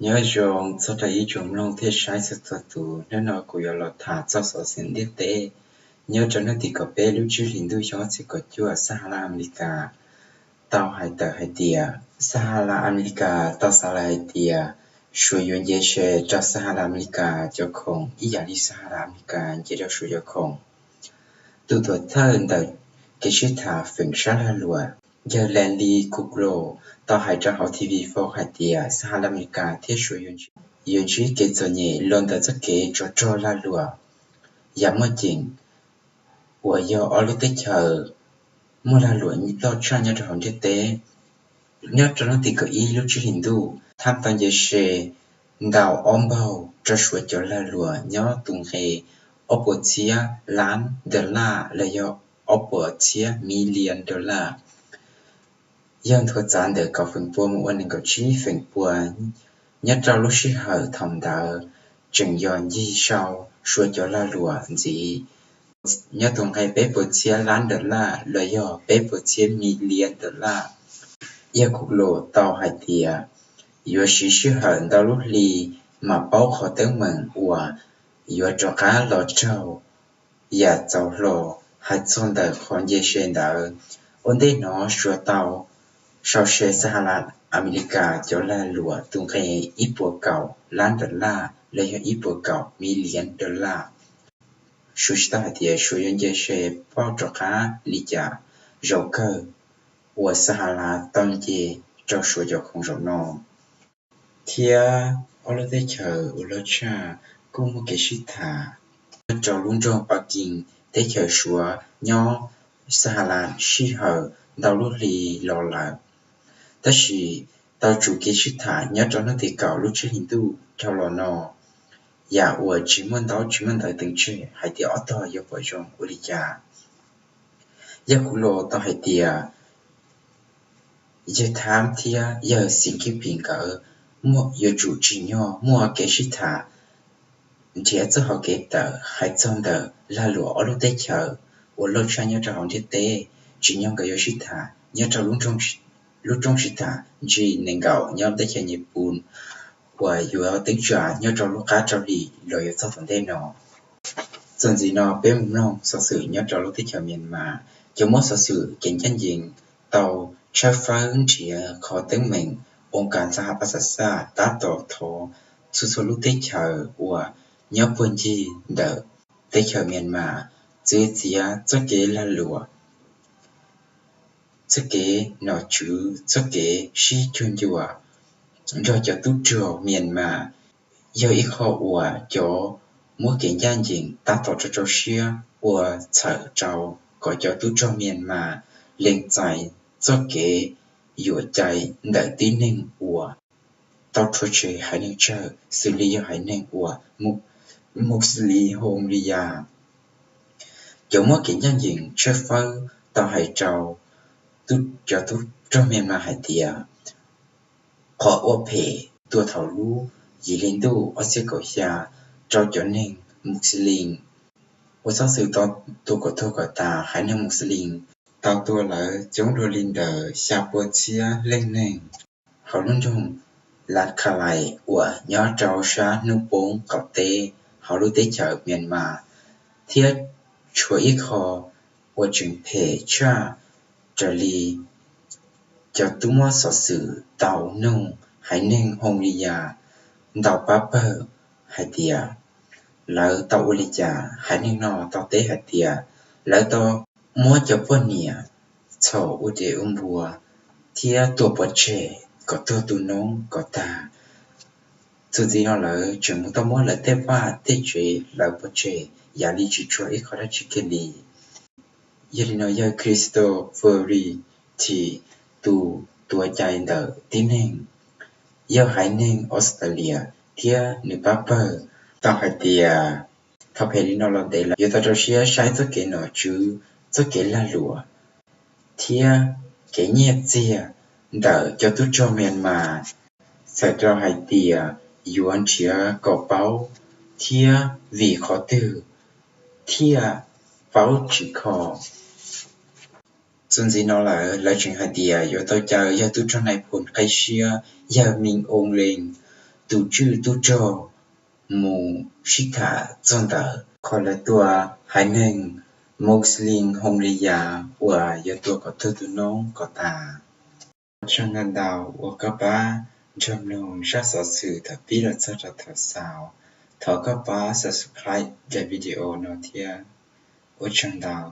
Nyob zoo txog rau ib tsoom mloog thiab saib txhua txhua tus, hnub no kuv yuav los tham txog xov xwm ntiaj teb nyob rau hnub tim kaum peb lub tsib hlis ntuj xyoo ob txhiab kaum cuaj, Sahalas Amelikas tau hais tawm hais tias, Sahalas Amelikas tau xav lawm hais tias Suav yuav nce se rau Sahalas Amelikas cov khoom ib yam li Sahalas Amelikas nce rau Suav cov khoom. Tus tuam thawj ntawm kev sib tham feem sab lag luam yawg Larry Kudlow tau hais rau hauv T V Fox hais tias Sahalas Amelikas thiab Suav yuav ntsib kev txom nyem los ntawm txoj kev tsov rog lag luam yam muaj ceem uas yog ob lub teb chaws muaj lag luam loj tshaj nyob rau hauv ntiaj teb. Nyob rau hnub tim kaum ib lub tsib hlis ntuj, Trump tau nce se ntau ob npaug rau Suav cov lag luam nyob tus nqe ob puas txhiab lab dollar los yog ob puas txhiab million dollar. Yog nthuav txav ntawm kaum feem pua mus ua nees nkaum tsib feem pua nyob rau lub sij hawm thaum ntawd tseem yog ncig sau Suav cov lag luam ntxiv nyob tus nqe peb puas txhiab lab dollar los yog peb puas txhiab million dollar. Yawg Kudlow tau hais tias yuav siv sij hawm ntau lub hli mam paub qhov teeb meem uas yuav rov qab los raug yam txaus hlo. Hais txog ntawm qhov nce se ntawd, ua ntej no Suav tau sau se Sahalas Amelikas cov lag luam tus nqe ib puas kaum lab dollar los yog ib puas kaum million dollar. Suav tsis tau hais tias Suav yuav nce se pauj rov qab li cas zaum kawg uas Sahalas tau nce rau Suav cov khoom zaum no. Thiab ob lub teb chaws uas loj tshaj kuj muaj kev sib tham nyob rau lub nroog Pakiv, teb chaws Suav nyob Sahalas sij hawm ntau lub hli los lawm. Tab sis tau tsum kev sib tham nyob rau hnub tim kaum lub tsib hlis ntuj dhau los no, yam uas tsis muaj ntaub tsis muaj ntawv teem tseg hais tias ob tog yuav pom zoo ua li cas. Yawg Kudlow tau hais tias yawg Trump thiab yawg Xi Jinping nkawd yuav tsum tsim nyog muaj kev sib tham nrhiav txoj hau kev tawm hais txog ntawm lag luam ob lub teb chaws uas loj tshaj nyob rau hauv ntiaj teb. Tsim nyog nkawd yuav sib tham nyob rau lub rooj sib tham G nees nkaum nyob teb chaws Nyij Pooj uas yuav teeb tsa nyob rau lub qab rau hli los yuav txog tom ntej no. Txuas ntxiv no peb mus mloog xov xwm nyob rau lub teb chaws Myanmar. Cov muab xov xwm kev ncaj ncees tau tshawb fawb nrhiav qhov teeb meem oo kas ntxhab ha pab xav xaj tab tom thov txhua txhua lub teb chaws uas nyob puag ncig ntawm teb chaws Myanmar txwv txiav txoj kev lag luam, txoj kev nom tswv, txoj kev sib cuag ncua nrog cov tub rog Myanmar. Yog ib qho uas cov muab kev ncaj ncees tab tom rau rau siab ua txhawm rau kom cov tub rog Myanmar lees txais txoj kev yuam cai ntawm tib neeg uas tau rhuav tshem haiv neeg tsawg xws li yog haiv neeg uas Muslim Hmoob li yas. Cov muab kev ncaj ncees tshawb fawb tau hais rau cov tub rog Myanmar hais tias qhov ua phem tua thaum lub yim hli ntuj ob txhiab kaum xya rau cov neeg Muslim. Ua xov xwm tau tua kom tuag kom tas haiv neeg Muslim tau tua lawv coob dua li ntawm xya pua txhiab leej neeg hauv lub nroog Las Khalais uas nyob rau sab hnub poob qaum teb hauv lub teb chaws Myanmar, thiab tshuav ib qho uas tseem phem tshaj raws li cov tub muab xov xwm tau nug haiv neeg Hmoob li yas ntau pab pawg hais tias lawv tau ua li cas. Haiv neeg no tau teb hais tias lawv tau muab cov poj niam txhom ua dev ua npua thiab tua pov tseg kom tuag tu noob kom tag. Txuas ntxiv no lawv tseem mus tau muab lawv tej vaj tej tsev lawv pov tseg yam li tsis tshuav ib qho dab tsi kiag li. Yog li no yawg Christopher Reeve, tus tuav cai ntawm tib neeg, yog haiv neeg Australia thiab nws pab pawg tau hais tias thaum phem li no los ntev lawm yuav tau rau siab saib txoj kev nom tswv, txoj kev lag luam thiab kev nyiaj txiag ntawm cov tub rog Myanmar, txhais tau hais tias yuav nrhiav kom paub thiab vim qhov twg thiaj paub tsis kho. Txuas ntxiv no lawm lawv tseem hais tias yuav tau caw yawg tub rog nais phoo qib siab yawg Min Aung Hlaing tus tswj tub rog mus sib tham txog ntawm qhov lawv tua haiv neeg Muslim Hmoob li yas uas yuav tua kom tuag tu noob kom tas. Ua tsaug ntau ntau uas koj pab nrog mloog zaj xov xwm thaum pib los txog rau thaum xaus. Thov koj pab subscribe daim video no thiab. Ua tsaug ntau.